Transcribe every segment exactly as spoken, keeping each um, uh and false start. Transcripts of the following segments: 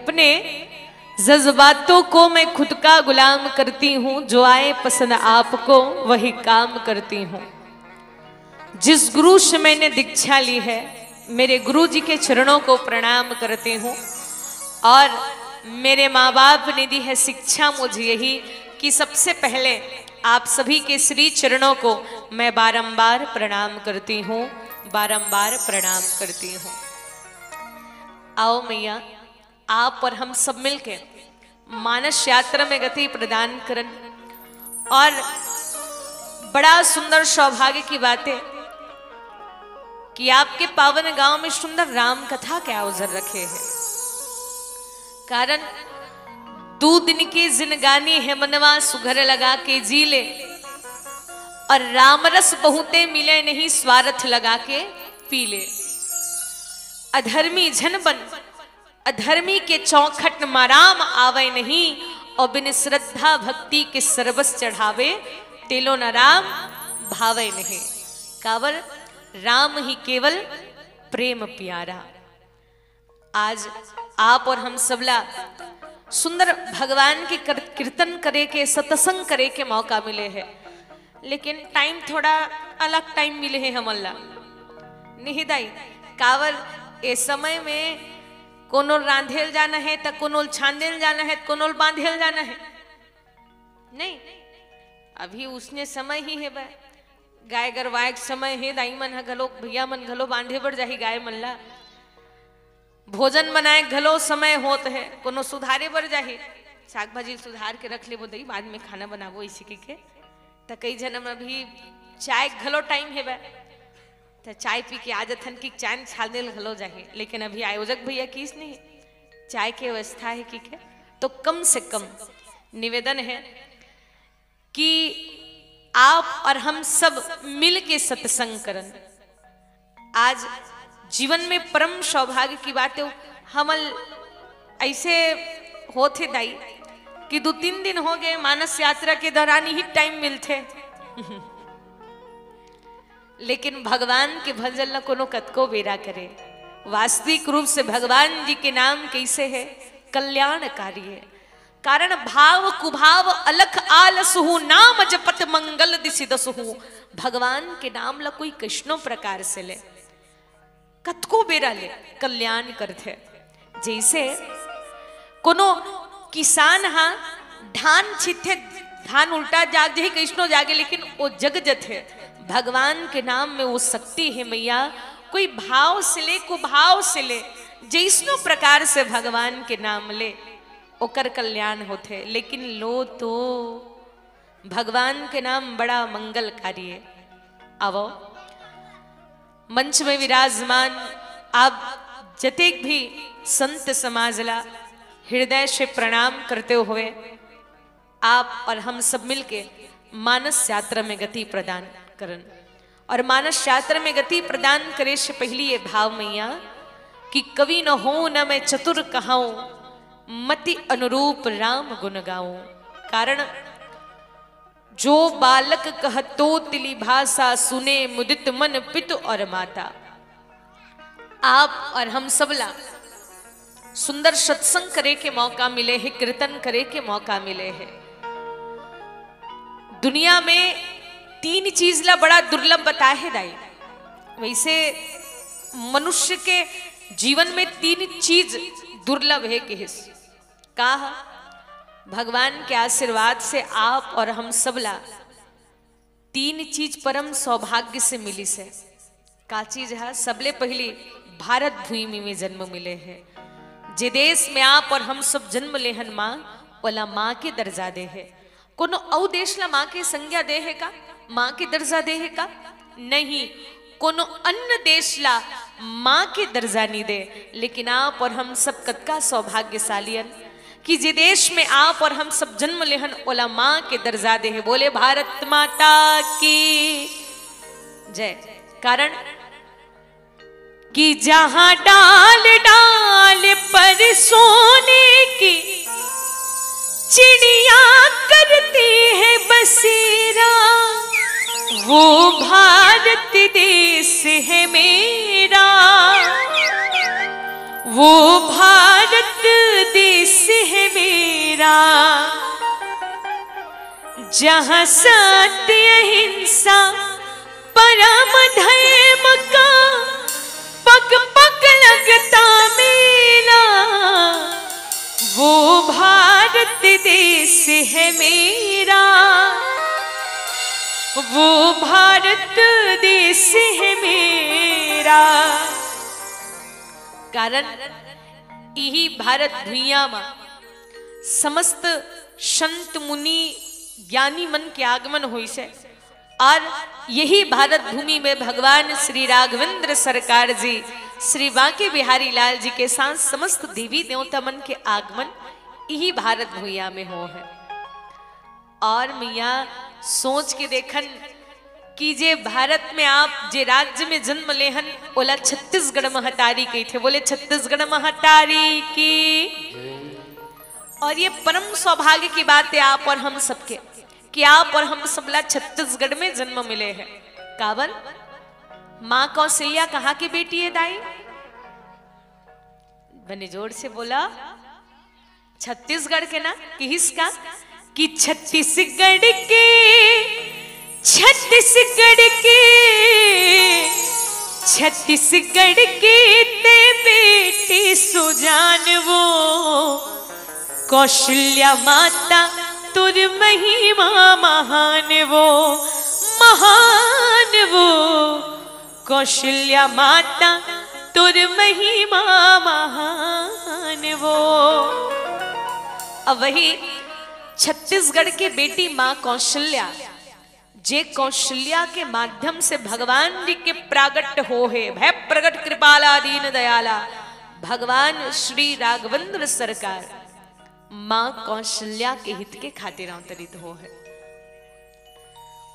अपने जज्बातों को मैं खुद का गुलाम करती हूँ, जो आए पसंद आपको वही काम करती हूँ। जिस गुरु से मैंने दीक्षा ली है, मेरे गुरु जी के चरणों को प्रणाम करती हूँ। और मेरे माँ बाप ने दी है शिक्षा मुझे यही कि सबसे पहले आप सभी के श्री चरणों को मैं बारंबार प्रणाम करती हूँ, बारंबार प्रणाम करती हूँ। आओ मैया, आप और हम सब मिलके मानस यात्रा में गति प्रदान करन। और बड़ा सुंदर सौभाग्य की बात है कि आपके पावन गांव में सुंदर राम कथा के अवसर रखे हैं। कारण दो दिन की जिनगानी है, मनवा सुघर लगा के जी ले, और रामरस बहुते मिले नहीं, स्वार्थ लगा के पी ले। अधर्मी झन बन, अधर्मी के चौखट म राम आवै नहीं, और बिन श्रद्धा भक्ति के सरबस चढ़ावे, तेलो न राम भावै नहीं। काबर राम ही केवल प्रेम प्यारा। आज आप और हम सबला सुंदर भगवान के कर-, कीर्तन करे के, सत्संग करे के मौका मिले है, लेकिन टाइम थोड़ा अलग टाइम मिले है हमन ला। नहीं दाई, काबर ए समय में कोनो रांधेल जाना है, त कोनो छांदेल जाना है, त कोनो बांधेल जाना है। नहीं, अभी उसने समय ही है बा। गाय गरवाए के समय हे, दाई मन ह घलो, भैया मन घलो बांधे बर जाही गाय मन ला। भोजन बनाए के घलो समय होत है, कोनो सुधारे बर जाही, साग भाजी सुधार के रख लेबो दई, बाद में खाना बनाबो, इसी के, के। त कई जन म अभी चाय के घलो टाइम हे बा, त चाय पी के आ जथन कि चाय छांदेल घलो जाही, लेकिन अभी आयोजक भैया किस नहीं चाय के व्यवस्था है कि के, तो कम से कम निवेदन है कि आप और हम सब मिल के सत्संग करन। आज जीवन में परम सौभाग्य की बात है, हमल ऐसे होथे दाई कि दो तीन दिन हो गए, मानस यात्रा के दौरान ही टाइम मिलथे। लेकिन भगवान के भजन ल कोनो कतको बेरा करे। वास्तविक रूप से भगवान जी के नाम कैसे है? कल्याणकारी है। कारण भाव कुभाव अलख आलसहु, नाम जपत मंगल दिसि दसहु। भगवान के नाम ल कोई कइसनो प्रकार से ले, कतको बेरा ले कल्याण करथे। जैसे कोनो किसान हा धान छितथे, धान उल्टा जाग जाही, कइसनो जागे, लेकिन वो जग जथे। भगवान के नाम में वो शक्ति है मैया। कोई भाव से ले, कुभाव से ले, जैसनो प्रकार से भगवान के नाम ले, ओकर कल्याण होथे। लेकिन लो तो भगवान के नाम बड़ा मंगलकारी है। आवो, मंच में विराजमान आप जतेक भी संत समाज ला हृदय से प्रणाम करते हुए आप और हम सब मिलके मानस यात्रा में गति प्रदान करन। और मानस यात्रा में गति प्रदान करे से पहली ये भाव मैया कि कवि न हो न मैं चतुर कहाऊं, मति अनुरूप राम गुण गाऊं। कारण जो बालक कहतो तिलि भाषा, सुने मुदित मन पितु और माता। आप और हम सबला सुंदर सत्संग करे के मौका मिले है, कीर्तन करे के मौका मिले है। दुनिया में तीन चीज ला बड़ा दुर्लभ बताए है दाई। वैसे मनुष्य के जीवन में तीन चीज दुर्लभ है, किहिस। का ह? भगवान के आशीर्वाद से आप और हम सबला तीन चीज परम सौभाग्य से मिलिस है। का चीज है? सबले पहली भारत भूमि में जन्म मिले है। जे देश में आप और हम सब जन्म लेहन माँ, ओला माँ के दर्जा दे है। कोनो अउ देश ला माँ के संज्ञा दे है का? माँ के दर्जा दे है का? नहीं, कोनो अन्य देश ला माँ के दर्जा नहीं दे। लेकिन आप और हम सब कतका सौभाग्यशाली हन कि जे देश में आप और हम सब जन्म लेहन, ओला माँ के दर्जा दे है। बोले भारत माता की जय। कारण कि जहाँ डाल डाल पर सोने की चिड़िया करती है बसेरा, वो भारत देश है मेरा। वो भारत देश है मेरा, जहाँ सत्य अहिंसा परम धर्म का पग पग लगता मेला। वो भारत देश है मेरा, वो भारत देश है मेरा। कारण इही भारत भुइयां म समस्त संत मुनि ज्ञानी मन के आगमन होइस हे। और यही भारत भूमि में भगवान श्री राघवेंद्र सरकार जी, श्री बांके बिहारी लाल जी के साथ समस्त देवी देवता मन के आगमन इही भारत भुइयां में होय हे। और मइया, सोच के देखन कि जे भारत में आप जे राज्य में जन्म लेहन, ओला छत्तीसगढ़ महतारी कहिथे। बोले, छत्तीसगढ़ महतारी की। और ये परम सौभाग्य की बात है आप और हम सबके, कि आप और हम सबला छत्तीसगढ़ में जन्म मिले हे। काबर? माँ कौशल्या कहाँ की बेटी है दाई? बने जोर से बोला। छत्तीसगढ़ के ना, किहिस का कि छत्तीसगढ़ के, छत्तीसगढ़ के, छत्तीसगढ़ के ते बेटी सुजान वो, कौशल्या माता तोर महिमा महान वो, महान वो। कौशल्या माता तोर महिमा महान वो। अब वही छत्तीसगढ़ के बेटी माँ कौशल्या, जे कौशल्या के माध्यम से भगवान जी के प्रागट हो हे, भय प्रगट कृपाला दीन दयाला, भगवान श्री राघवेंद्र सरकार माँ कौशल्या के हित के खातिर अवतरित हो हे।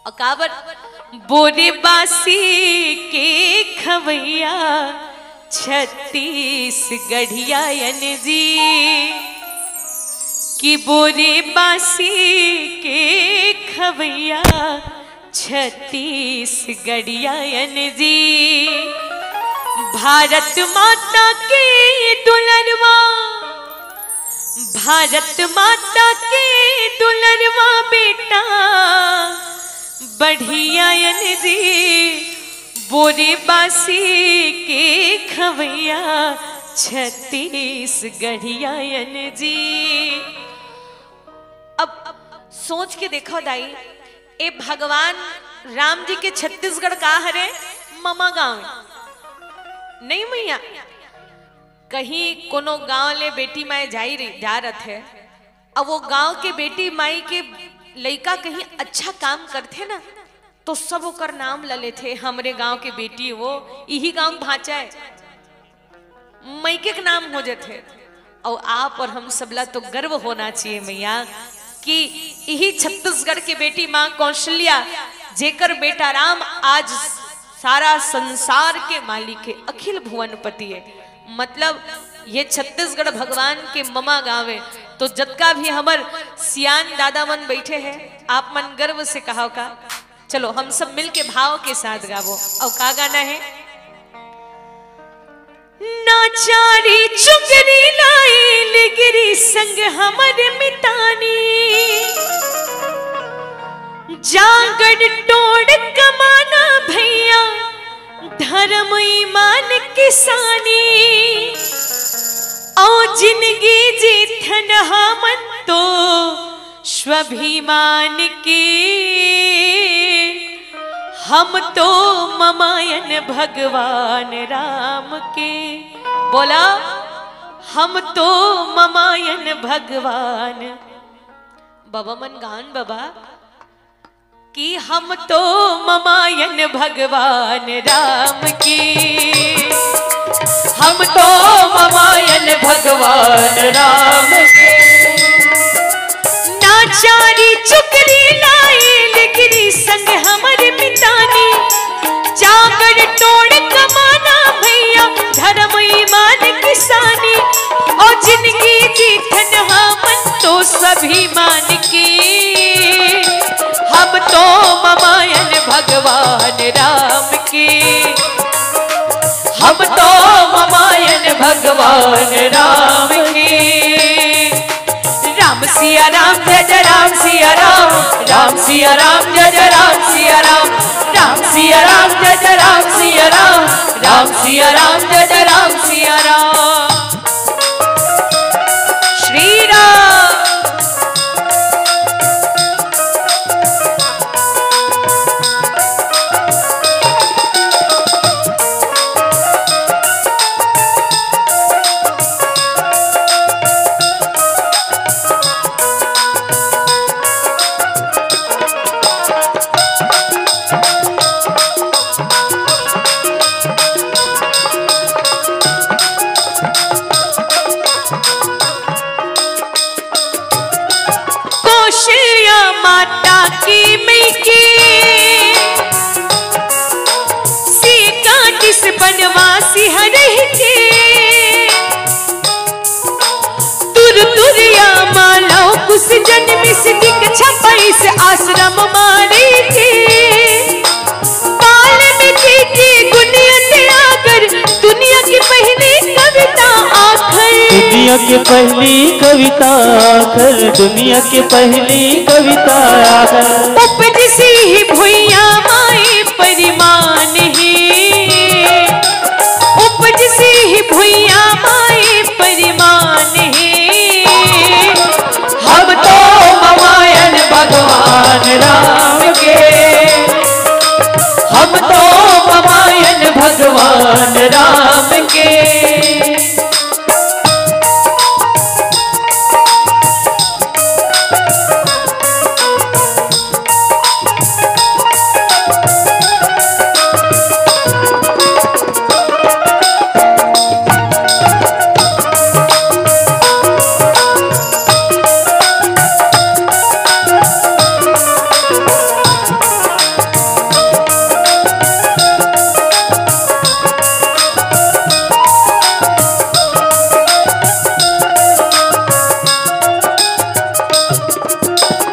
अउ काबर? बोरे बासी के खवैया छत्तीसगढ़िया अन जी, कि बोरे बासी के खवैया छत्तीसगढ़िया अन जी। भारत माता के दुलरवा, भारत माता के दुलरवा बेटा बढ़िया अन जी। बोरे बासी के खवैया छत्तीसगढ़िया अन जी। अब सोच के देखो दाई, ए भगवान राम जी के छत्तीसगढ़ का हरे? ममा गांव। नहीं मइया, कहीं कोनो गांव ले बेटी माय जाई रही, जा रथे, अब वो गांव के बेटी माई के लइका कहीं अच्छा काम करथे ना, तो सब ओकर नाम ल लेथे, "हमरे गांव के बेटी वो, इही गांव भांचा हे।" मइके के नाम हो जाथे। अउ आप और हम सबला तो गर्व होना चाहिए मइया, कि इही छत्तीसगढ़ के बेटी माँ कौशल्या, जेकर बेटा राम आज सारा संसार के मालिक हे, अखिल भुवनपति हे। मतलब ये छत्तीसगढ़ भगवान के ममा गाँव हे। तो जतका भी हमर सियान दादा मन बैठे हे, आप मन गर्व से कहा का, चलो हम सब मिलके भाव के साथ गावो। अउ का गाना हे? नाचारी चुगरी लाइल गिरी संग हमर मितानी, जांगड़ टोड़ कमाना भइया, धर्म ईमान किसानी। अउ जिनगी जीथन हमन तो स्वाभिमान के, हम तो ममायन भगवान राम के। बोला, हम तो ममायन भगवान। बाबा मन गान बाबा, कि हम तो ममायन भगवान राम के, हम तो ममायन भगवान राम के। नाचारी चुगरी लाइल गिरी संग हमर मितानी, जांगड़ टोड़ कमाना भइया, धर्म ईमान किसानी। अउ जिनगी जीथन हमन तो स्वाभिमान के, हम तो ममायन भगवान राम के, हम तो ममायन भगवान राम की। राम सिया राम, जय जय राम सिया राम। राम सिया राम, जय जय राम सिया राम। राम सिया राम, जय जय राम सिया राम। राम सिया राम, जय जय राम सिया राम। श्री राम। कौशल्या माता के मइके, सीता किस बनवासी हरहि के। तुर तुरिया मालव कुस जनमिस, दीक्षा पाइस आश्रम मारे के। वाल्मीकि के गुण अति आगर, दुनिया के पहली कविता आखर। दुनिया के पहली कविता आखर, दुनिया के पहली कविता आखर। उपजसी ही भुइयाँ माय परिमाण हे, उपजसी ही भुइयाँ माय परिमाण हे। हम तो ममायन भगवान राम के, हम तो ममायन भगवान राम के।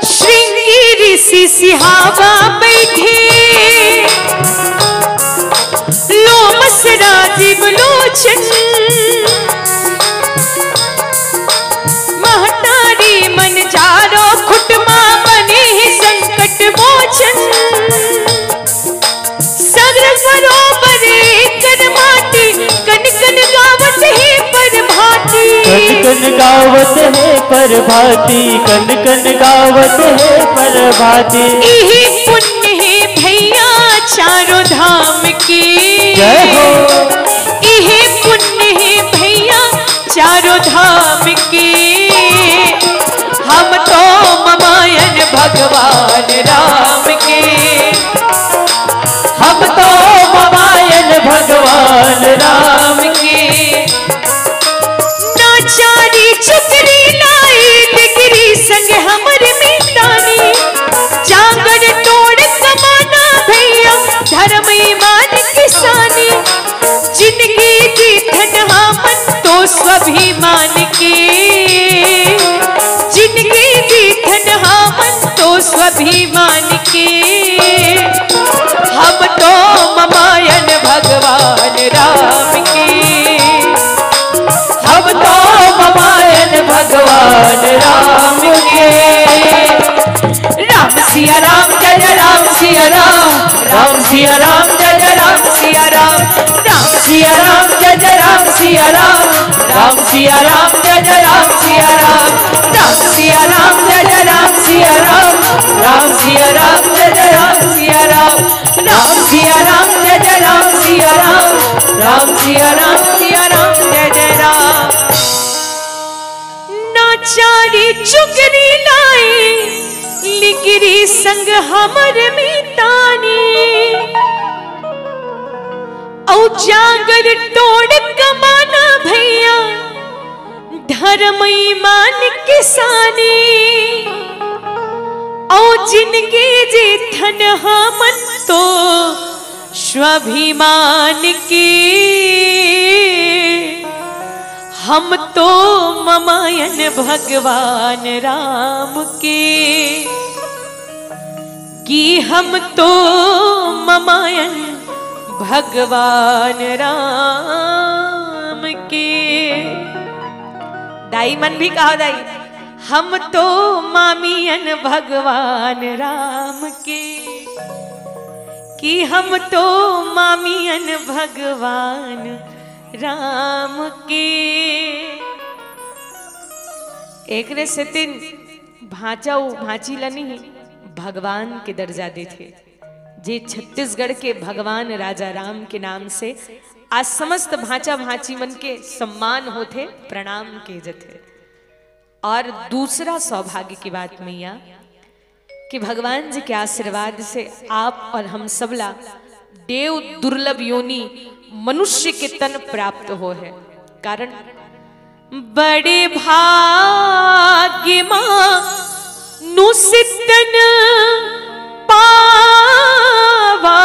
श्रृंगी ऋषि सिहावा बैठे, लोमस राजीव लोचन। महतारी मन चारो खुटमा, बने हे संकट मोचन। सगल सरोवर एकर माटी, कन कन गावत हे परभाती। कन कन गावत हे परभाती, कन कन गावत हे परभाती। इही पुण्य हे भैया चारों धाम के। जय हो। इही पुण्य हे भैया चारों धाम के। हम तो ममायन भगवान राम के, हम तो ममायन भगवान राम के। ना चारी चुकरी लाई, डिगरी संग हमर मितानी। जांगर टोड़ कमाना भैया, धर्म ईमान किसानी। जिनगी जीथन हमन तो स्वाभिमान के, जिनगी जीथन हमन तो स्वाभिमान के। हम तो ममायन भगवान राम के, हम तो ममायन भगवान राम के। राम सिया राम, जय जय राम सिया राम। राम सिया राम, जय जय राम सिया राम। राम सिया राम, जय जय राम सिया राम। राम सिया राम, जय जय राम सिया राम। राम सिया राम, जय जय राम सिया राम। राम सिया राम, जय जय राम सिया राम। राम सिया राम, जय जय राम सिया राम। राम सिया राम, सिया राम, जय जय राम। ना चारी चुगरी लाई, लिगरी संग हमर मितानी। अउ जांगर टोड़ कमाना भैया, धर्म ईमान किसानी। अउ जिनगी जीथन हमन तो स्वाभिमान के। हम तो ममायन भगवान राम के, कि हम तो ममायन भगवान राम के। दाई मन भी कहो दाई, हम तो मामियन भगवान राम के, कि हम तो मामियन भगवान राम के। एकरे सेती भांचा अउ भांची ल नहीं, भगवान के दर्जा देथे। जे छत्तीसगढ़ के भगवान राजा राम के नाम से आज समस्त भांचा भांची मन के सम्मान होथे, प्रणाम के जथे। और दूसरा सौभाग्य की बात मैया कि भगवान जी के आशीर्वाद से आप और हम सबला देव दुर्लभ योनि मनुष्य के तन प्राप्त होहे। कारण बड़े भाग्य मानुष तन पावा,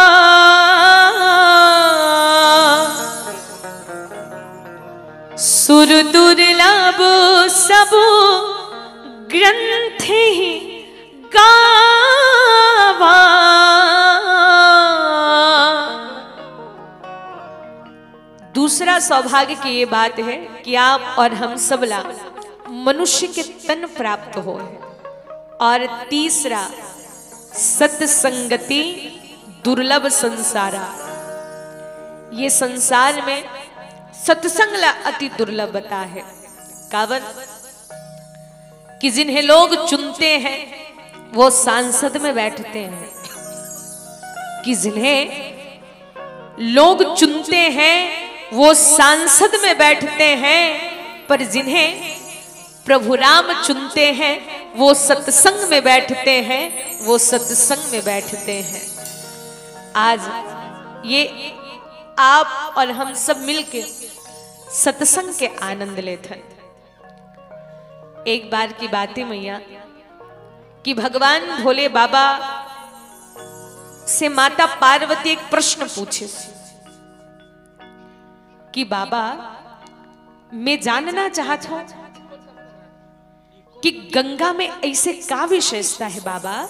सुर दुर्लभ सब ग्रंथ ही गावा। दूसरा सौभाग्य की ये बात है कि आप और हम सबला मनुष्य के तन प्राप्त होहे। और तीसरा, सत्संगति दुर्लभ संसारा। ये संसार में सत्संग ला अति दुर्लभता है। कावन कि जिन्हें लोग चुनते हैं वो सांसद में बैठते हैं, कि जिन्हें लोग चुनते हैं वो सांसद में बैठते हैं, पर जिन्हें प्रभु राम चुनते हैं वो सत्संग में बैठते हैं, वो सत्संग में बैठते हैं। आज ये आप और हम सब मिलके सत्संग के आनंद लेथन। एक बार की बात है मैया कि भगवान भोले बाबा से माता पार्वती एक प्रश्न पूछे कि बाबा, मैं जानना चाहत हूं कि गंगा में ऐसे का विशेषता है बाबा,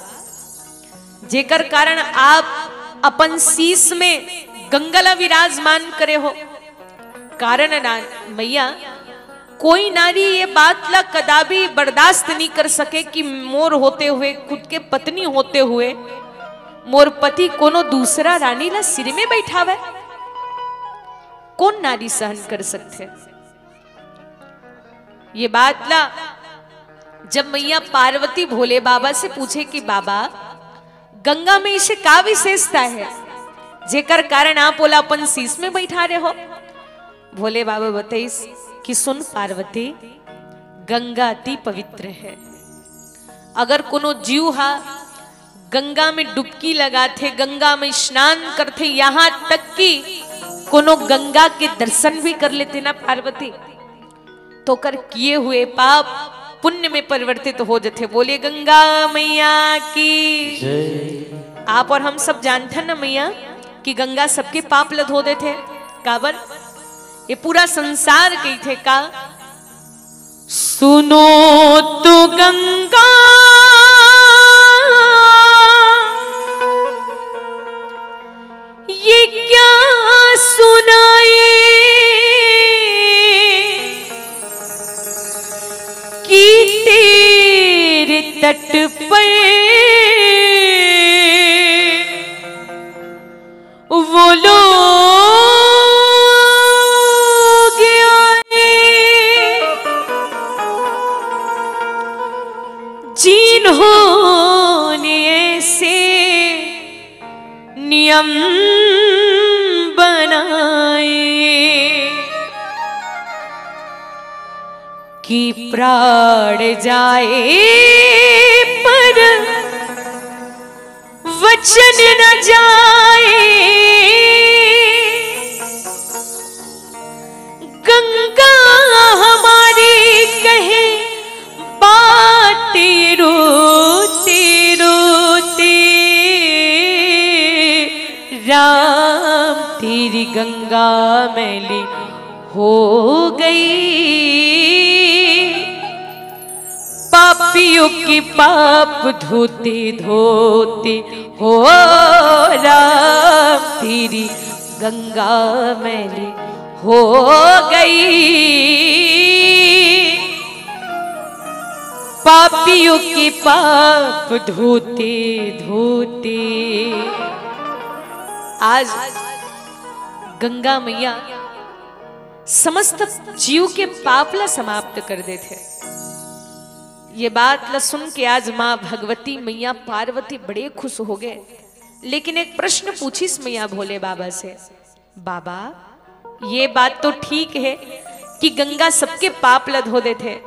जेकर कारण आप अपन शीश में गंगा ला विराजमान करे हो। कारण ना मैया, कोई नारी ये बात ला कदापि बर्दाश्त नहीं कर सके कि मोर होते हुए, खुद के पत्नी होते हुए मोर पति कोनो दूसरा रानी ला सिर में बैठावे। कौन नारी सहन कर सकथे ये बात ला? जब मैया पार्वती भोले बाबा से पूछे कि बाबा, गंगा में इसे का विशेषता है जेकर कारण आप ओला अपन शीश में बैठा रहे हो? भोले बाबा बताइस कि सुन पार्वती, गंगा अति पवित्र है। अगर कोनो जीव हा गंगा में डुबकी लगाथे, गंगा में स्नान करथे, यहाँ तक कि कोनो गंगा के दर्शन भी कर लेथे ना पार्वती, तो ओकर किए हुए पाप पुण्य में परिवर्तित हो जथे। बोलिए गंगा मैया की। आप और हम सब जानथन ना मैया कि गंगा सबके पाप ल धो देथे। काबर? ये पूरा संसार कहिथे का, सुनो तो गंगा, ये क्या सुनाए कि तेरे तट पर वो लोग आए जिन्होंने ऐसे नियम बनाए कि प्राण जाए पर वचन न जाए। गंगा हमारी कहे बात रोते रोते, राम तेरी गंगा मैली हो गई। पापियों के पाप धोते धोते, हो राम तेरी गंगा मैली हो गई पापियों की पाप धोते धोते। आज गंगा मैया समस्त जीव के पाप ला समाप्त कर देथे। ये बात ला सुन के आज माँ भगवती मैया पार्वती बड़े खुश हो गए। लेकिन एक प्रश्न पूछिस मैया भोले बाबा से, बाबा, ये बात तो ठीक है कि गंगा सबके पाप ला धो देथे,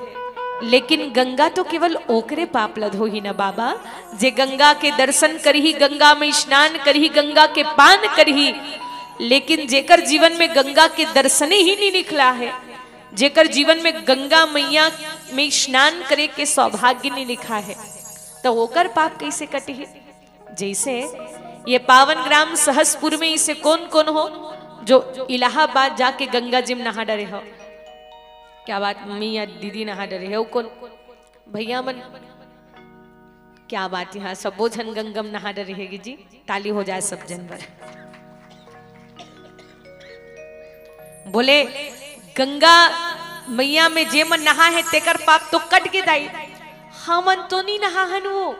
लेकिन गंगा तो केवल ओकरे पाप ला धोही ना बाबा, जे गंगा के दर्शन करही, गंगा में स्नान करही, गंगा के पान करही। लेकिन जेकर जीवन में गंगा के दर्शने ही नहीं निकला है, जेकर जीवन में गंगा मैया में स्नान करे के सौभाग्य नहीं लिखा है, तो ओकर पाप कैसे कटही? जैसे ये पावन ग्राम सहसपुर में इसे कौन कौन हो जो इलाहाबाद जाके गंगा जी में नहा डरे हो? क्या बात, मम्मी या दीदी नहा डरे हो? कौन भैया मन? क्या बात, यहाँ सबो झन गंगा में नहा डरे है जी। ताली हो जाए सब जन बर। बोले, गंगा मैया में जे मन नहा है तेकर पाप तो कट के दाई, हमन तो नहीं नहा हन वो,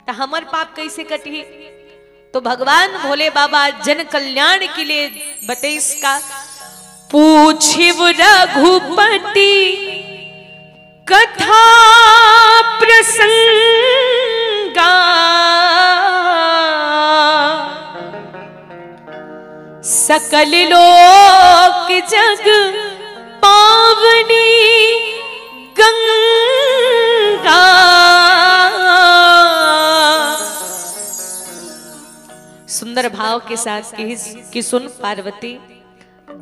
त हमर पाप कैसे कटही? तो भगवान भोले बाबा जन कल्याण के लिए बतेस का, पूछिव रघुपति कथा प्रसंगा, सकल लोक जग पावनी गंगा। सुंदर भाव के साथ किहिस कि सुन पार्वती,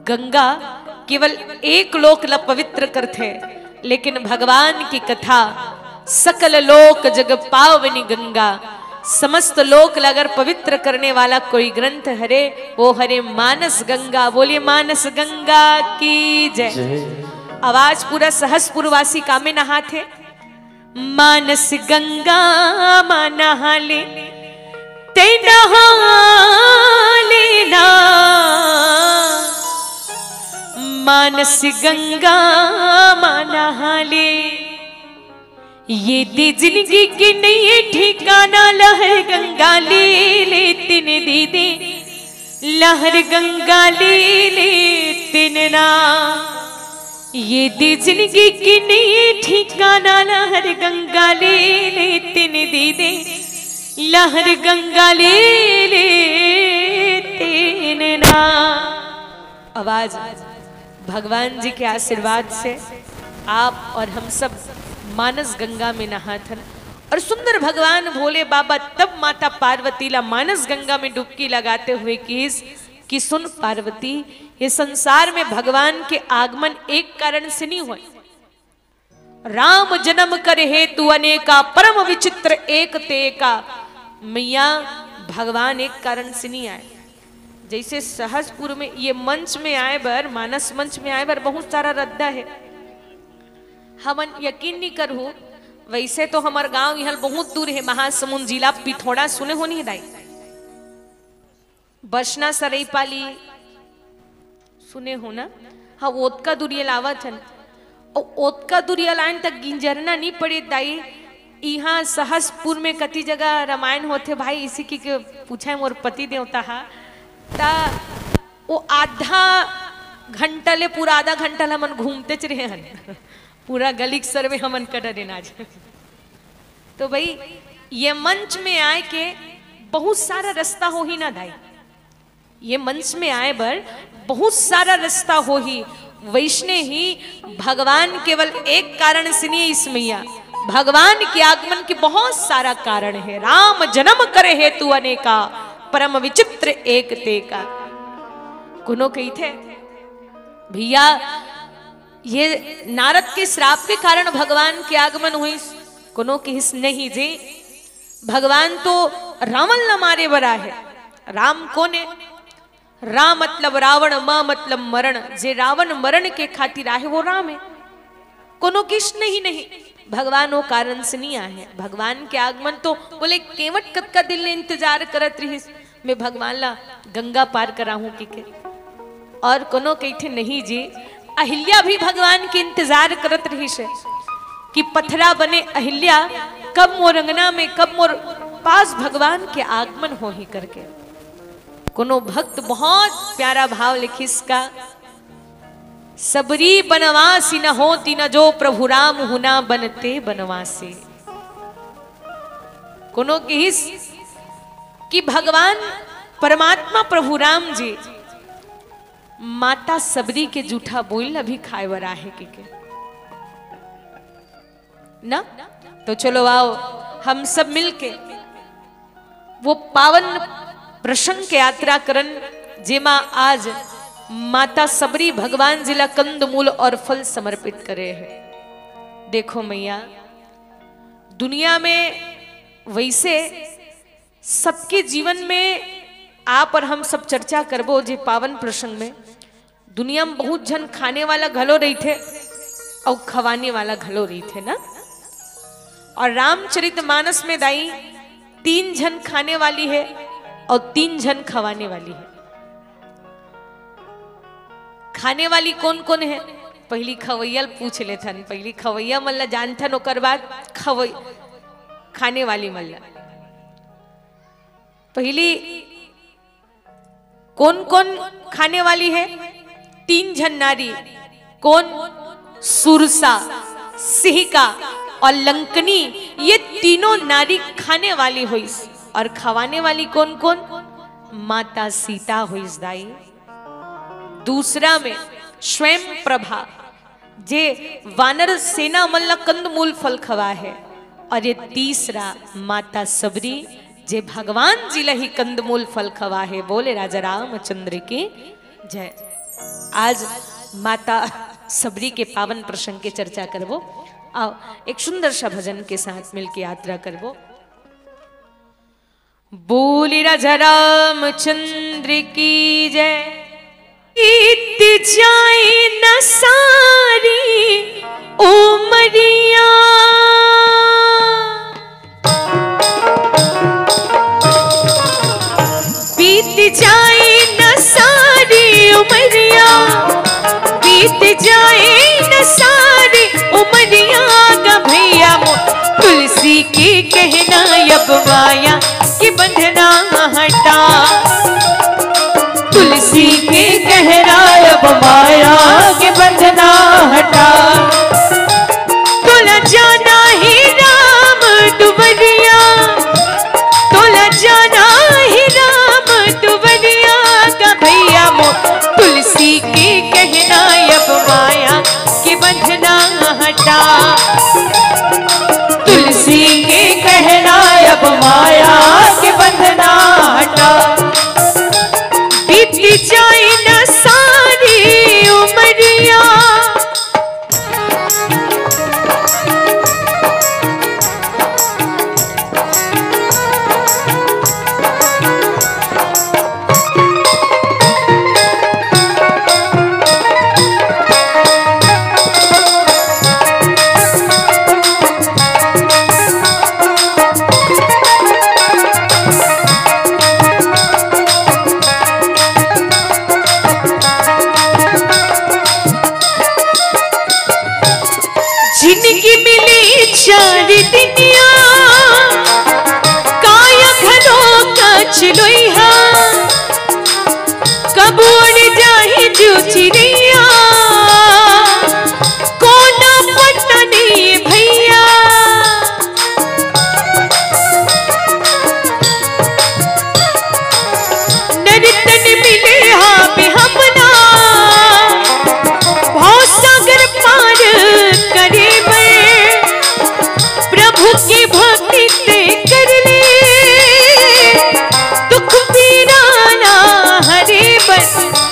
गंगा केवल एक लोक ला पवित्र करथे, लेकिन भगवान की कथा सकल लोक जग पावनी गंगा। समस्त लोक ला अगर पवित्र करने वाला कोई ग्रंथ हरे, वो हरे मानस गंगा। बोलिए मानस गंगा की जय। जय। आवाज पूरा सहसपुरवासी कामे नहाथे। मानस गंगा मा नहाले, ते नहाले ना। मानस गंगा मा नहाले, ये दे जिंदगी के नैया ठिकाना, लहर गंगा ले ले तिन दीदी, लहर गंगा ले ले तिन ना। ये दे जिंदगी के नैया ठिकाना, लहर गंगा ले ले तिन दीदी, लहर गंगा ले ले तिन ना। आवाज भगवान जी के आशीर्वाद से आप और हम सब मानस गंगा में नहाथन। और सुंदर भगवान भोले बाबा तब माता पार्वती ला मानस गंगा में डुबकी लगाते हुए किहिस कि सुन पार्वती, ये संसार में भगवान के आगमन एक कारण से नहीं हुए। राम जन्म कर हेतु अनेका, परम विचित्र एक तेका। मैया, भगवान एक कारण से नहीं आए। जैसे सहसपुर में ये मंच में आए बर, मानस मंच में आए बर बहुत सारा रद्दा है। हमन यकीन नहीं करहु, वैसे तो हमर गांव यहाँ बहुत दूर है, महासमुंद जिला पिथौरा, सुने हो नहीं दाई? बसना सरईपाली सुने हो ना? हाँ, ओतका दुरिया लावत हन। ओ, ओतका दुरिया लाइन तक गिंजरना नहीं पड़े दाई। यहाँ सहसपुर में कति जगह रामायण होथे भाई, इसी की के पूछे मोर पति देवता हा। ता वो आधा घंटा ले, पूरा आधा घंटा ले हमन घूमते च रहे हन। पूरा गली के सर में हमन कटा देना आज। तो भाई, ये मंच में आए के बहुत सारा रास्ता होही ना दाई, ये मंच में आए बर बहुत सारा रास्ता होही। वैसने ही भगवान केवल एक कारण से नहीं इस मैया, भगवान के आगमन के बहुत सारा कारण है। राम जन्म कर हेतु अनेका, परम विचित्र एक तेका। कोनो कहिथे, भैया, ये नारद के श्राप के कारण भगवान के आगमन हुई। कोनो किहिस नहीं जी, भगवान तो रावण ला मारे बर आहे। राम कोन है? राम मतलब रावण, म मतलब मरण। जे रावण मरण के खातिर आहे वो राम है। कोनो किहिस नहीं, नहीं, भगवान वो कारण से नहीं आहे। भगवान के आगमन तो बोले केवट कतका दिन ले इंतजार करत रहिस, मैं भगवान ला गंगा पार कराहूं कि के। और कोनो कहिथे, "नहीं जी, अहिल्या भी भगवान के इंतजार करत रहिस हे कि पथरा बने अहिल्या, कब मोर अंगना में, कब मोर पास भगवान के आगमन होही," करके। कोनो भक्त बहुत प्यारा भाव लिखिस का, "सबरी बनवासी न होती न जो प्रभु राम हुना बनते बनवासी।" कोनो किहिस कि भगवान परमात्मा प्रभु राम जी माता सबरी के जूठा बोइल अभी खाए बर आहे के, के ना। तो चलो आओ, हम सब मिलके वो पावन प्रसंग के यात्रा करन, जेमा आज माता सबरी भगवान जी ला कंदमूल और फल समर्पित करे हे। देखो मैया, दुनिया में वैसे सबके जीवन में आप और हम सब चर्चा करबो जे पावन प्रसंग में, दुनिया में बहुत झन खाने वाला घलो रहिथे अउ खवाने वाला घलो रहिथे ना। और रामचरित मानस में दाई तीन झन खाने वाली हे और तीन झन खवाने वाली हे। खाने वाली कोन कोन हे? पहिली खवैया ल पूछ लेथन, पहिली खवैया मन ला जानथन, ओकर बाद खवै-, खाने वाली मन ला। पहिली कोन कोन खाने वाली हे? तीन झन नारी। कोन? सुरसा, सिहिका और लंकनी। ये तीनों नारी खाने वाली होइस। और खवाने वाली कोन कोन? माता सीता होइस दाई। दूसरा में स्वयं प्रभा, जे वानर सेना मन ला कंदमूल फल खवा हे, और ये तीसरा माता सबरी, जे भगवान जी ला ही कंदमूल फल खवा हे। बोले राजा रामचंद्र की जय। आज माता सबरी के पावन प्रसंग के चर्चा करबो। आओ, एक सुंदर सा भजन के साथ मिलके यात्रा करबो। बोली राजा रामचंद्र की जय। बीत जाए न सारी उमरिया, बीत जाए न सारी उमरिया, बीत जाए न सारी उमरिया गा भैया मो। तुलसी के कहना अब माया के बंधना हटा, तुलसी के कहना अब माया के बंधना हटा। तोला जाना ही राम दुबरिया, तोला जाना ही राम दुबरिया गा भैया मो। तुलसी के कहना अब माया के बंधना हटा, तुलसी के कहना अब माया के बंधना हटा। बीत जाए न सारी उमरिया। जिनगी मिली चार दिनिया, काया घरो काच लोइहा, कब उड़ जाही जो चिरैया, कोना पता नहीं भैया। नर तन मिले हा बे हमना, भव सागर पार करे बर, प्रभु की भक्ति ते कर ले, दुख पीरा ना हरे बर।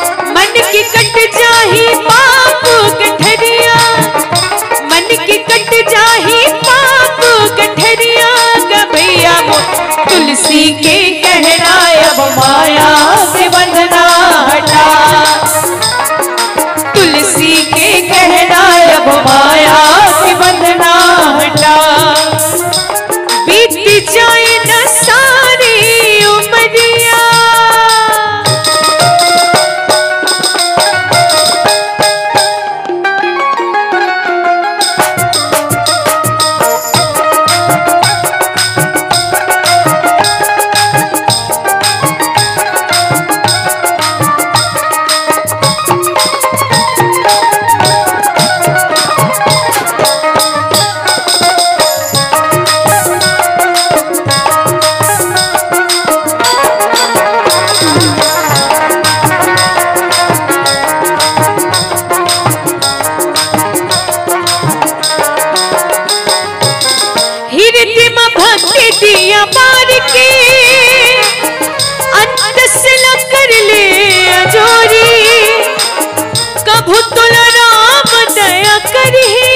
तोला राम दया करही,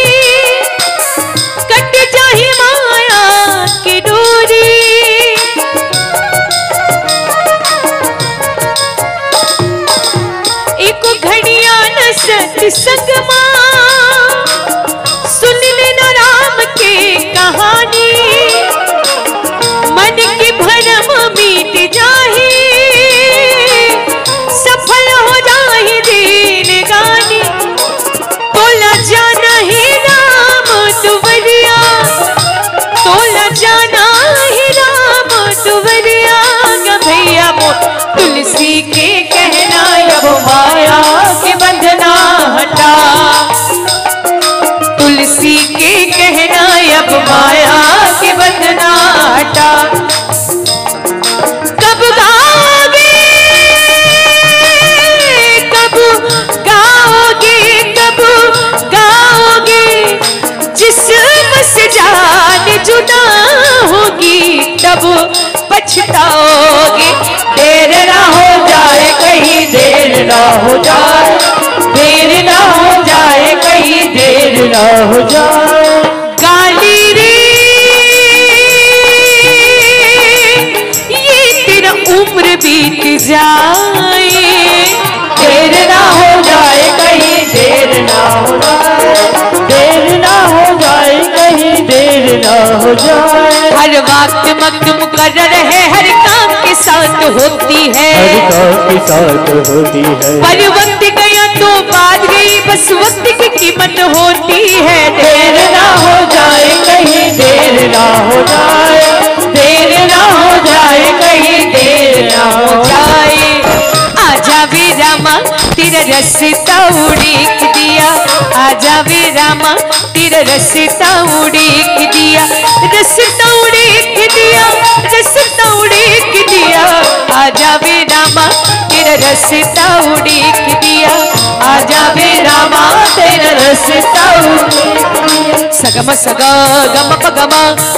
कट जाही माया के डोरी। एको घड़िया न सतसंग मा, सुन लेना राम के कहानी। मन के भरम मिट जाही, सफल हो जाही जिनगानी। तोला जाना हे राम दुवरिया, तोला जाना हे राम दुवरिया। ग भैया मोर तुलसी के कहना, अब माया के बंधना हटा। तुलसी के कहना, अब माया के बंधना हटा। कब गाओगे, कब गाओगे, कब गाओगे, जिस बस जान जुदा होगी तब पछताओगे। देर ना हो जाए, कहीं देर ना हो जाए, देर ना हो जाए, कहीं देर ना हो जाए। गाली रे, ये तेरा उम्र बीत जाए। देर ना हो जाए, कहीं देर ना हो जाए, देर ना हो जाए, कहीं देर ना हो जाए। हर वक्त मक्त मुकर्रर है, हर काम के साथ होती है। हर काम के साथ होती है। पर वक्त गया तो बात गई, बस वक्त की कीमत होती है। देर ना हो जाए, कहीं देर ना हो जाए, देर ना हो जाए, कहीं देर ना हो जाए। आजा वे रामा, तेरा रस्ता उड़ीक दिया। आजा वे रामा, तेरा रस्ता उड़ीक दिया, रस्ता उड़ीक दिया, रस्ता उड़ीक दिया। आजा वे रामा, तेरा रस्ता उड़ीक दिया। आजा वे रामा, तेरा रस्ता उड़ीक दिया। सगम सग गम प गम,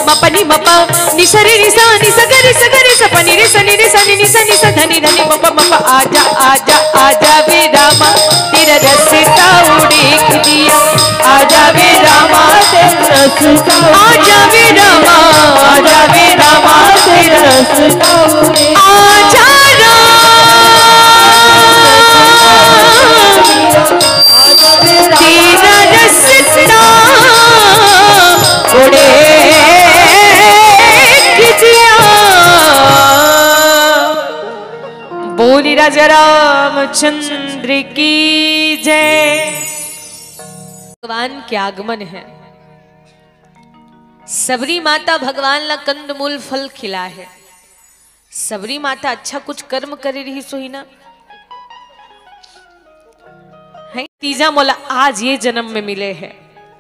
मपनी मप, निसरे निसा निसगरे सगरे सपनी रे सनी रे सनी निसा निसा धनी धनी मप मप। आजा आजा आजा वे रामा, तेरा रस्ता उड़ीक दिया। आजा वे रामा, तेरा रस्ता। आजा वे रामा, आजा वे रामा, तेरा रस्ता। आजा राम, तेरा रस्ता उड़ीक दिया। बोली राजा रामचंद्र की जय। भगवान के आगमन है। सबरी माता भगवान ला कंदमूल फल खिला है। सबरी माता अच्छा कुछ कर्म करे रही सोही ना है। तीजा मोला आज ये जन्म में मिले है,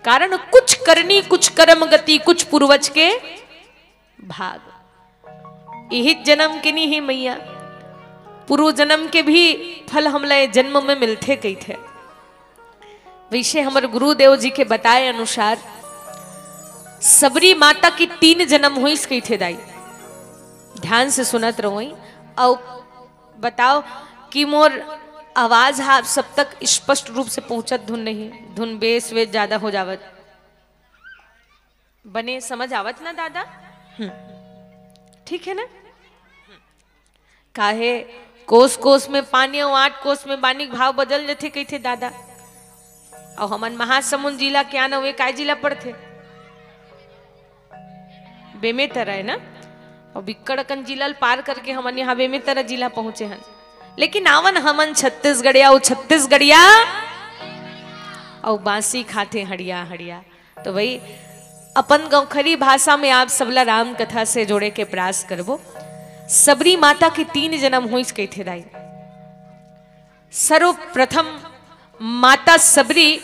कारण कुछ करनी, कुछ कर्म गति, कुछ पूर्वज के भाग। इही जन्म के नहीं है मैया, पूर्व जन्म के भी फल हमला ये जन्म में मिलथे कहिथे। वैसे हमर गुरुदेव जी के बताए अनुसार सबरी माता की तीन जन्म होइस कहिथे दाई। ध्यान से सुनत रहोई। अउ बताओ कि मोर आवाज हा आप सब तक स्पष्ट रूप से पहुंचत धुन नहीं, धुन बेस वेस ज्यादा हो जावत। बने समझ आवत ना दादा? हम्म, ठीक है ना? काहे कोस कोस में पानी अउ आठ कोस में बानी के भाव बदल जथे कहिथे दादा। अउ हमन महासमुंद जिला के आन, वे काय जिला पड़थे? बेमेतरा है ना? अउ बिक्कड़ अकन जिला ल पार करके हमन यहाँ बेमेतरा जिला पहुंचे हन। लेकिन आवन हमन छत्तीसगढ़िया, अउ छत्तीसगढ़िया अउ बांसी खाथे हड़िया हड़िया। तो भाई, अपन गौखरी भाषा में आप सबला राम कथा से जोड़े के प्रयास करबो। सबरी माता के तीन जन्म होइस कहिथे दाई। सर्वप्रथम माता सबरी,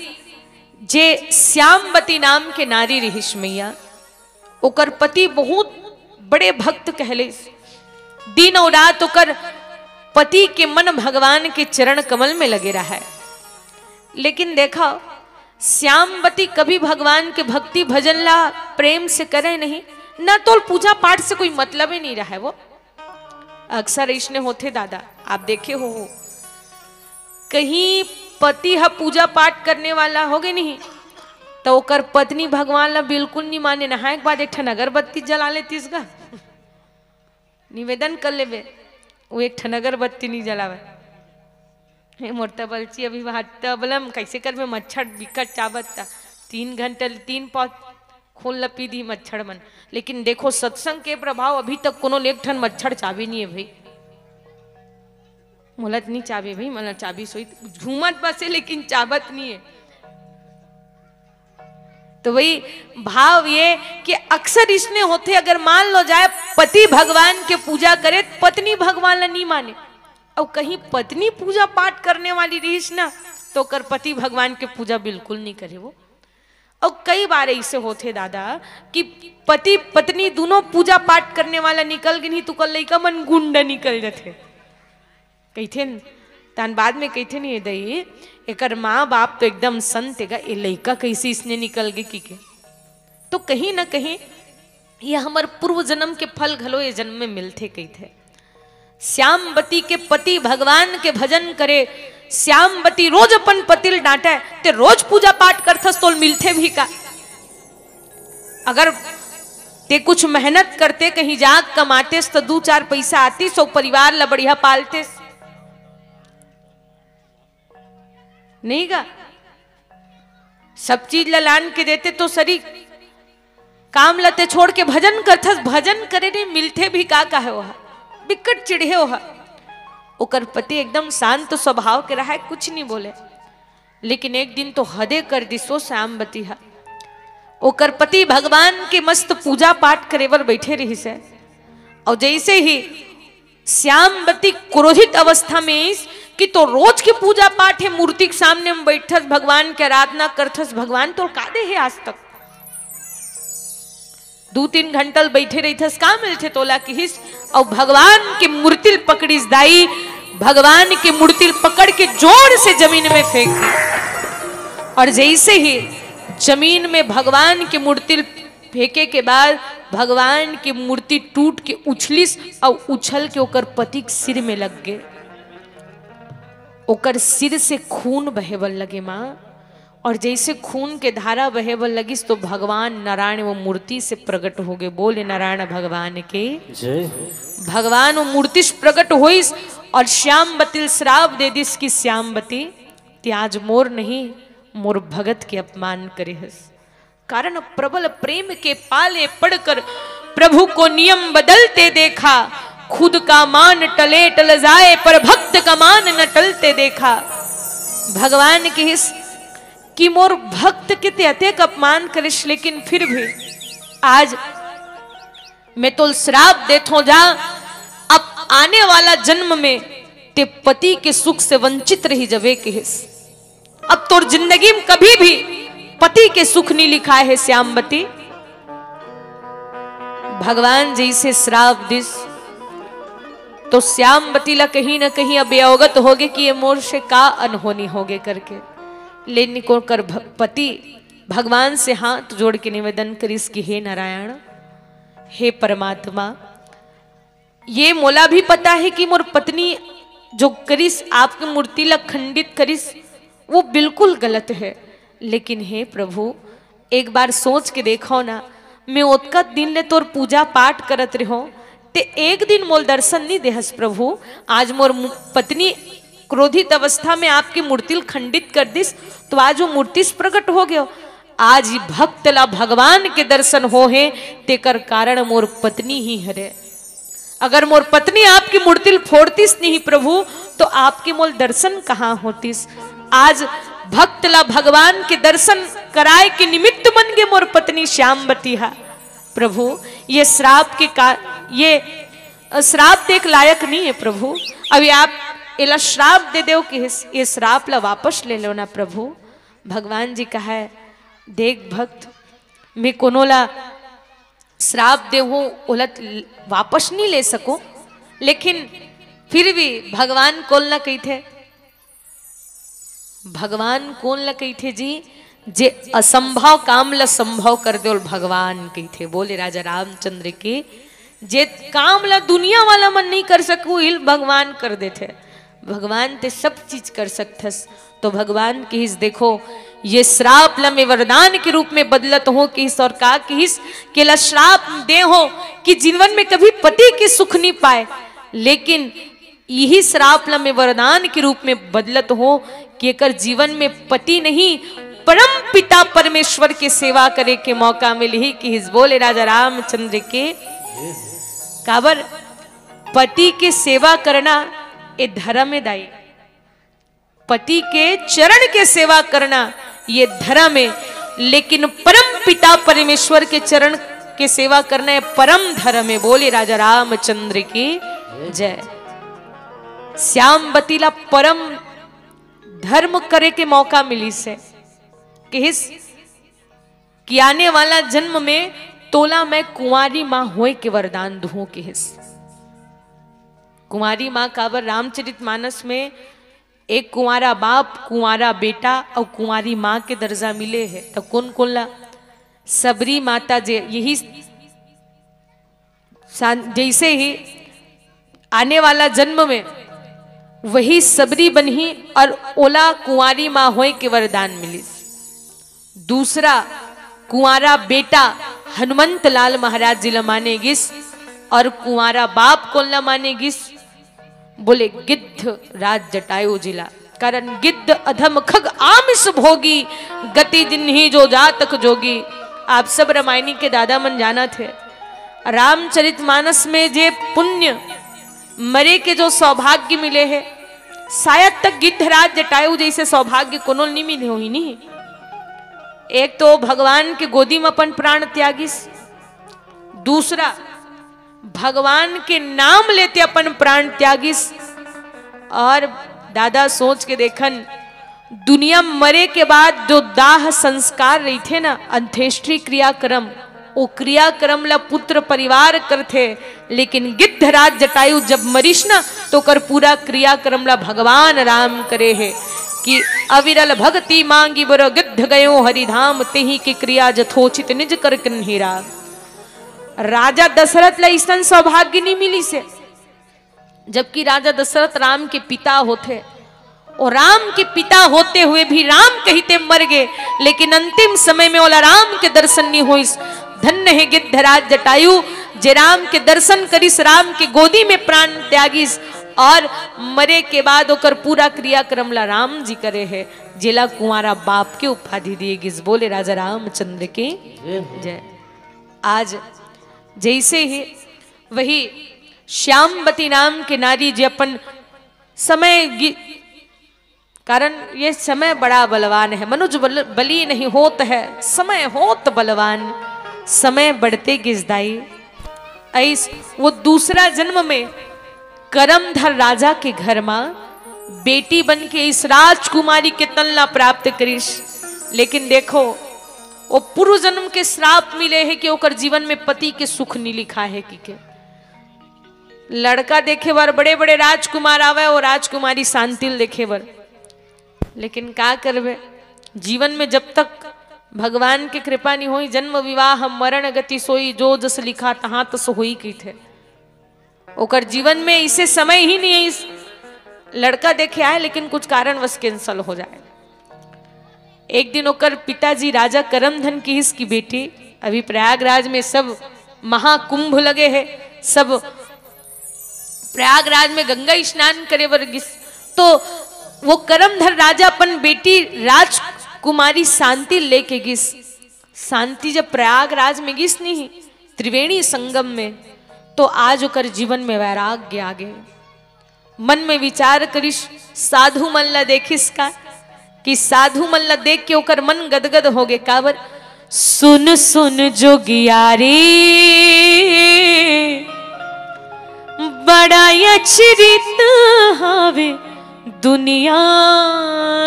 जे श्यामवती नाम के नारी रहिस मैया, ओकर पति बहुत बड़े भक्त कहले। दिन अउ रात ओकर पति के मन भगवान के चरण कमल में लगे रहा है। लेकिन देखा, श्यामवती कभी भगवान के भक्ति भजन ला प्रेम से करे नहीं, ना तो पूजा पाठ से कोई मतलब ही नहीं रहा है वो। अक्सर इसने होथे दादा, आप देखे हो, हो। कहीं पति ह पूजा पाठ करने वाला होगे नहीं, त ओकर पत्नी भगवान ला बिल्कुल नहीं माने। नहाए के बाद एक ठन अगरबत्ती जला लेतिस गा, निवेदन कर लेबे, वो एक ठन अगरबत्ती नहीं जलावे। हे मोर तबलची, अभी बात तबलम कैसे करबे, मच्छर बिकट चाबत ता। तीन घंटा, तीन पाँच खून लपी दी मच्छर मन। लेकिन देखो, सत्संग के प्रभाव, अभी तक कोनो ले एक ठन मच्छर चाबे नहीं है भाई। मोला त नहीं चाबे भाई, मोला चाबी सोई, घूमत बसे लेकिन चाबत नहीं है। तो वही भाव ये कि अक्सर इसने होथे, अगर मान लो जाए पति भगवान के पूजा करे, पत्नी भगवान ला नहीं माने। और कहीं पत्नी पूजा पाठ करने वाली रहीस ना, तो ओकर पति भगवान के पूजा बिल्कुल नहीं करे वो। और कई बार ऐसे होथे दादा कि पति पत्नी दोनों पूजा पाठ करने वाला निकल गे नहीं, तो ओकर लइका मन गुंडा निकल जाथे, कहिथे न। तान बाद में कहिथे नहीं, दई, एकर माँ बाप तो एकदम संत हेगा, ये लइका कैसे इसने निकल गे कि के। तो कहीं ना कहीं ये हमर पूर्व जन्म के फल घलो ये जन्म में मिलथे कहिथे। श्यामवती के पति भगवान के भजन करे, श्यामवती रोज अपन पति ल डांटे, ते रोज पूजा पाठ करथस, तोल मिलथे भी का? अगर ते कुछ मेहनत करते, कहीं जाग कमातेस, तो दू चार पैसा आतीस, सो परिवार ला बढ़िया पालतेस, नहीं गा? सब चीज ला लान के देते, तो सरी काम ला ते छोड़ के भजन करथस, भजन करे नहीं मिलथे भी का, काहे ओहा बिकट चिढ़े ओहा। ओकर पति एकदम शांत स्वभाव के रहा है, कुछ नहीं बोले, लेकिन एक दिन तो हदे कर दिस ओ श्यामवती हा। ओकर पति भगवान के मस्त पूजा पाठ करे बर बैठे रहिस हे, और जैसे ही श्यामवती क्रोधित अवस्था में इस कि तो रोज के पूजा पाठ है, मूर्ति के सामने में बैठस, भगवान के आराधना करथस, भगवान तोर का दे है आज तक? दू तीन घंटा ल बैठे रहिथस, का मिलथे तोला किहिस? और भगवान के मूर्ति ल पकड़िस दाई, भगवान के मूर्ति ल पकड़ के जोर से जमीन में फेंक दी। और जैसे ही जमीन में भगवान के मूर्ति ल फेंके के बाद भगवान के मूर्ति टूट के उछलिस और उछल के ओकर पति के सिर में लग गे। ओकर सिर से खून बहे बर लगे माँ, और जैसे खून के धारा बहे बर लगिस तो भगवान नारायण वो मूर्ति से प्रकट हो गए। बोले नारायण भगवान के जय। भगवान वो मूर्ति से प्रकट होइस और श्यामवती ल श्राप दे दिस कि श्यामवती, ते आज मोर नहीं, मोर भगत के अपमान करे हस। कारण प्रबल प्रेम के पाले पड़कर प्रभु को नियम बदलते देखा। खुद का मान टले टल जाए, पर भक्त का मान न टलते देखा। भगवान किहिस कि मोर भक्त के ते अतेक अपमान करिस, लेकिन फिर भी आज मैं तोल श्राप देथों, जा अब आने वाला जन्म में ते पति के सुख से वंचित रही जबे, किहिस। अब तोर जिंदगी में कभी भी पति के सुख नहीं लिखाए है श्यामवती। भगवान जैसे श्राप दिस तो श्यामवती ला कहीं ना कहीं अब ये अवगत होगे कि ये मोर से का अनहोनी होगे करके। लेकिन ओकर भ-, पति भगवान से हाथ जोड़ के निवेदन करिस कि हे नारायण, हे परमात्मा, ये मोला भी पता है कि मोर पत्नी जो करिस, आपके मूर्ति ला खंडित करिस, वो बिल्कुल गलत है। लेकिन हे प्रभु, एक बार सोच के देखो ना, मैं ओतका दिन ले तोर पूजा पाठ करत रहो, ते एक दिन मोल दर्शन नहीं देहस प्रभु। आज मोर मु-, पत्नी क्रोधित अवस्था में आपके मूर्ति ल खंडित कर दिस, तो आज वो मूर्ति से प्रकट हो गयो। आज ई भक्त ला भगवान के दर्शन हो हे, तेकर कारण मोर पत्नी ही हरे। अगर मोर पत्नी आपकी मूर्ति ल फोड़तिस नहीं प्रभु, तो आपके मोल दर्शन कहाँ होतिस? आज भक्त ला भगवान के दर्शन कराए के निमित्त बन गे मोर पत्नी श्यामवती हा। प्रभु, ये श्राप के का-, ये, अ, श्राप देख लायक नहीं है प्रभु। अभी आप एला श्राप दे देव कि ये श्राप ला वापस ले लो ना प्रभु। भगवान जी कहा है, देख भक्त, मैं कोनो ला श्राप देहूं, ओला त वापस नहीं ले सको, लेकिन फिर भी भगवान कोन ला कहिथे, भगवान कोन ला कहिथे जी, जे असंभव काम ला संभव कर दे, ओला भगवान कहिथे। बोले राजा रामचंद्र की, जे काम ला दुनिया वाला मन नहीं कर सकू, इल भगवान कर देथे। भगवान ते सब चीज कर सकथस। तो भगवान किहिस, देखो, ये श्राप ला मैं वरदान के रूप में बदलत हों किहिस, और का किहिस, के ला श्राप दे हों कि जीवन में कभी पति के सुख नहीं पाए, लेकिन यही श्राप ला मैं वरदान के रूप में बदलत हों कि एकर जीवन में पति नहीं, परम पिता परमेश्वर के सेवा करे के मौका मिलही किहिस। बोले राजा रामचंद्र के। काबर पति के सेवा करना ए धर्म हे दाई, पति के चरण के सेवा करना ये धर्म हे, लेकिन परम पिता परमेश्वर के चरण के सेवा करना ये परम धर्म हे। बोले राजा रामचंद्र की जय। श्यामवती ला परम धर्म करे के मौका मिलिस हे। किहिस कि आने वाला जन्म में तोला मैं कुंवारी माँ होय के वरदान दूहूं किहिस। कुंवारी माँ काबर, रामचरितमानस में एक कुंवारा बाप, कुंवारा बेटा और कुंवारी माँ के दर्जा मिले हे। तो कोन कोन ला? सबरी माता जे यही सान-, जैसे ही आने वाला जन्म में वही सबरी बनही और ओला कुंवारी माँ होय के वरदान मिलिस। दूसरा कुंवारा बेटा हनुमंत लाल महाराज जी ला माने गिस और कुंवारा बाप कोन ला माने गिस? बोले गिद्ध राज जटायु जी ला। कारण गिद्ध अधम खग आमिष भोगी, गति जिन्ही जो जातक जोगी। आप सब रामायणी के दादा मन जानत हे। रामचरितमानस में जे पुण्य मरे के जो सौभाग्य मिले हे, शायद तक गिद्धराज जटायु जैसे सौभाग्य कोनो ल नी मिले होही नी। एक तो भगवान के गोदी में अपन प्राण त्यागिस, दूसरा भगवान के नाम लेते अपन प्राण त्यागिस। और दादा सोच के देखन, दुनिया मरे के बाद जो दाह संस्कार रहिथे ना, अंत्येष्टि क्रियाक्रम, ओ क्रियाक्रम ला पुत्र परिवार करथे, लेकिन गिद्धराज जटायु जब मरिस ना, तो ओकर पूरा क्रियाक्रम ला भगवान राम करे हे कि अविरल भक्ति मांगी बर गिद्ध गयो हरिधाम, तेही के क्रिया जथोचित निज कर किन्ही राम। राजा दशरथ ला अइसन सौभाग्य नहीं मिलिस हे, जबकि राजा दशरथ राम के पिता होथे, और राम के पिता होते हुए भी राम कहिते मर गे, लेकिन अंतिम समय में ओला राम के दर्शन नहीं होइस। धन्य हे गिद्धराज जटायु, जे राम के दर्शन करिस, राम के गोदी में प्राण त्यागिस, और मरे के बाद ओकर पूरा क्रियाक्रम ला राम जी करे हे, जेला कुंवारा बाप के उपाधि दिए गिस। बोले राजा रामचंद्र के जय। आज जैसे ही वही श्यामवती नाम के नारी जी अपन समय गि-, कारण ये समय बड़ा बलवान है, मनुज बल-, बली नहीं होत है, समय होत बलवान, समय बढ़ते गिस दाई। अइस वो दूसरा जन्म में करमधर राजा के घर मा बेटी बन के इस राजकुमारी के तन ला प्राप्त करिस। लेकिन देखो, वो पूर्व जन्म के श्राप मिले हे कि ओकर जीवन में पति के सुख नहीं लिखा हे कि के। लड़का देखे बर बड़े-बड़े राजकुमार आवय, वो राजकुमारी शांति ल देखे बर। लेकिन का करबे, जीवन में जब तक भगवान के कृपा नहीं होई, जन्म विवाह मरण गति सोई, जो जस लिखा तहाँ तस होई कहिथे। ओकर जीवन में इसे समय ही नहीं है। इस लड़का देखे आए, लेकिन कुछ कारणवश cancel हो जाए। एक दिन ओकर पिताजी राजा करमधन किहिस कि बेटी, अभी प्रयागराज में सब महाकुंभ लगे हे, सब प्रयागराज में गंगा स्नान करे बर गिस। तो वो करमधर राजा अपन बेटी राजकुमारी शांति लेके गिस। शांति जब प्रयागराज में गिस नहीं, त्रिवेणी संगम में, तो आज ओकर जीवन में वैराग्य आ गे। मन में विचार करिस, साधु मन ला देखिस का, कि साधु मन ला देख के ओकर मन गदगद हो गे। काबर? सुन सुन जोगिया रे, बड़ा अचरित हावे दुनिया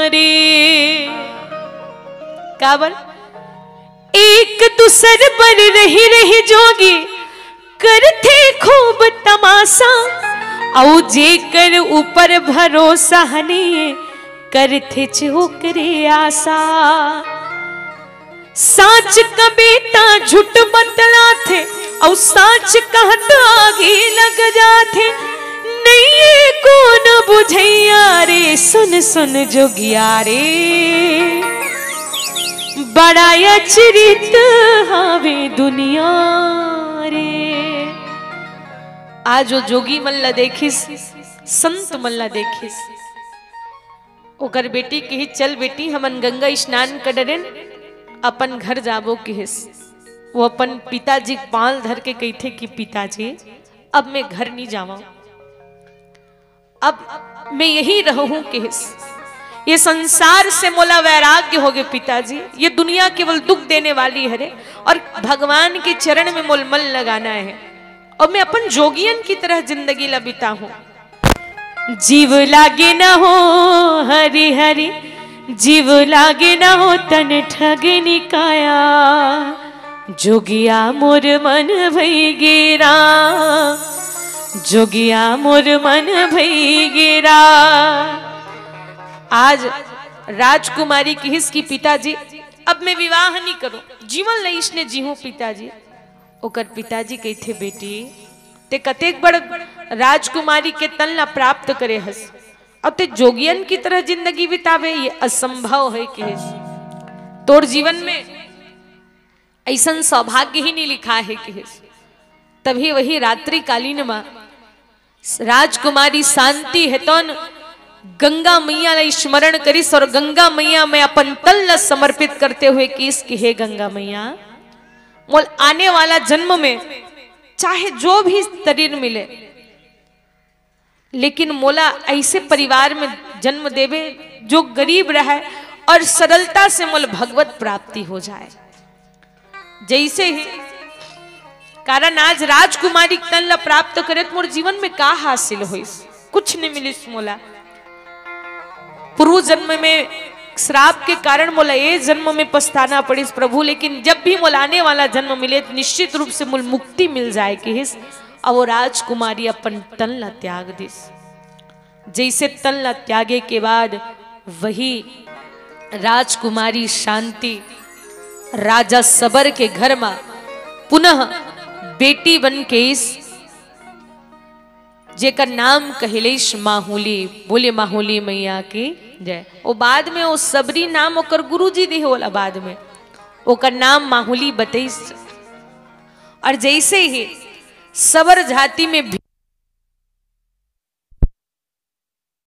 रे। काबर? एक दूसर बर रही रही जोगी, करथे खूब तमाशा, अउ जेकर ऊपर भरोसा हने, करथे चोकरे आशा। साँच कबे ता झूठ बतलाथे, अउ साँच कहत आगी लग जाथे। नइ कोन बुझैया रे, सुन सुन जोगिया रे, बड़ा अचरित हावे दुनिया रे। आज वो जोगी मन ला देखिस, संत मन ला देखिस, ओकर बेटी किहिस, "चल बेटी, हमन गंगा स्नान कर डरेन, अपन घर जाबो," किहिस। वो अपन पिताजी के पांव धर के कहिथे कि, "पिताजी, अब मैं घर नहीं जावा, अब मैं यही रहूं," किहिस। "ये संसार से मोला वैराग्य होगे पिताजी, ये दुनिया केवल दुख देने वाली हरे, और भगवान के चरण में मोल मन लगाना है, और मैं अपन जोगियन की तरह जिंदगी ला बिताहूं।" जीव लागे न हो हरि हरि, जीव लागे न हो तन ठगनी काया। जोगिया मोर मन भई गे राम, जोगिया मोर मन भई गे राम। आज राजकुमारी किहिस कि, "पिताजी, अब मैं विवाह नहीं करूं, जीवन ल अइसने जीहूं पिताजी।" ओकर पिताजी कहिथे, "बेटी, ते कतेक बड़ राजकुमारी के तन ला प्राप्त करे हस, अब ते जोगियन की तरह जिंदगी बितावे, ये असंभव है," किहिस। "तोर जीवन में अइसन सौभाग्य ही नहीं लिखा है," किहिस। तभी वही रात्रिकालीन मा राजकुमारी शांति हे तौन गंगा मैया ला स्मरण करिस और गंगा मैया में अपन तन ला समर्पित करते हुए किहिस कि, "हे गंगा मैया, मोला आने वाला जन्म में चाहे जो भी शरीर मिले, लेकिन मोला ऐसे परिवार में जन्म देवे जो गरीब रहे और सरलता से मोला भगवत प्राप्ति हो जाए।" जैसे ही, कारण आज राजकुमारी के तन ला प्राप्त करे त मोर जीवन में का हासिल होइस? कुछ नहीं मिलिस मोला। पूर्व जन्म में श्राप के कारण मोला ये जन्म में पछताना पड़िस प्रभु, लेकिन जब भी मोला आने वाला जन्म मिले त निश्चित रूप से मोला मुक्ति मिल जाए, किहिस। अब वो राजकुमारी अपन तन ला त्याग दिस। जैसे तन ला त्यागे के बाद वही राजकुमारी शांति राजा सबर के घर मा पुनः बेटी बन के इस, जेकर नाम कहलेस माहुली। बोले माहुली मैया की जय। वो बाद में वो सबरी नाम ओकर गुरुजी दे होला, बाद में ओकर नाम माहुली बतैस। और जैसे ही सबर जाति में भी